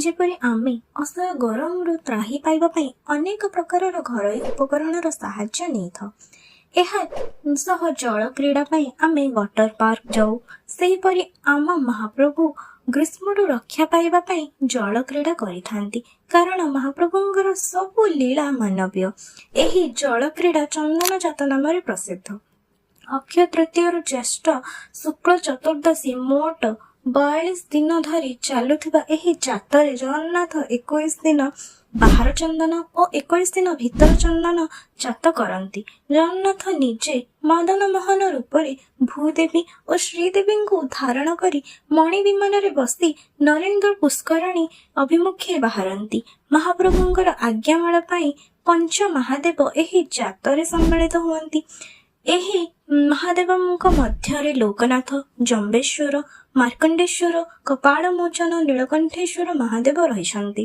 ଯେପରି ଆମେ ଅସହ୍ୟ ଗରମରୁ ତ୍ରାହି ପାଇବା ପାଇଁ ଅନେକ ପ୍ରକାରର ଘରୋଇ ଉପକରଣର ସାହାଯ୍ୟ ନେଇଥାଉ। ଏହା ସହ ଜଳ କ୍ରୀଡ଼ା ପାଇଁ ଆମେ ୱାଟର ପାର୍କ ଯାଉ। ସେହିପରି ଆମ ମହାପ୍ରଭୁ ଗ୍ରୀଷ୍ମରୁ ରକ୍ଷା ପାଇବା ପାଇଁ ଜଳ କ୍ରୀଡ଼ା କରିଥାନ୍ତି, କାରଣ ମହାପ୍ରଭୁଙ୍କର ସବୁ ଲୀଳା ମାନବୀୟ। ଏହି ଜଳ କ୍ରୀଡ଼ା ଚନ୍ଦନ ଯାତ ନାମରେ ପ୍ରସିଦ୍ଧ। ଅକ୍ଷୟ ତୃତୀୟାରୁ ଜ୍ୟେଷ୍ଠ ଶୁକ୍ଳ ଚତୁର୍ଦ୍ଦଶୀ ମୋଟ 42 ଦିନ ଧରି ଚାଲୁଥିବା ଏହି ଯାତରେ ଜଗନ୍ନାଥ 21 ଦିନ ବାହାର ଚନ୍ଦନ ଓ 21 ଦିନ ଭିତର ଚନ୍ଦନ ଯାତ କରନ୍ତି। ଜଗନ୍ନାଥ ନିଜେ ମଦନ ମୋହନ ରୂପରେ ଭୂଦେବୀ ଓ ଶ୍ରୀଦେବୀଙ୍କୁ ଧାରଣ କରି ମଣି ବିମାନରେ ବସି ନରେନ୍ଦ୍ର ପୁଷ୍କରିଣୀ ଅଭିମୁଖେ ବାହାରନ୍ତି। ମହାପ୍ରଭୁଙ୍କର ଆଜ୍ଞାମାଳ ପାଇଁ ପଞ୍ଚ ମହାଦେବ ଏହି ଯାତରେ ସମ୍ମିଳିତ ହୁଅନ୍ତି। ଏହି ମହାଦେବଙ୍କ ମଧ୍ୟରେ ଲୋକନାଥ, ଜମ୍ବେଶ୍ୱର, ମାର୍କଣ୍ଡେଶ୍ୱର, କପାଳମୋଚନ, ନୀଳକଣ୍ଠେଶ୍ୱର ମହାଦେବ ରହିଛନ୍ତି।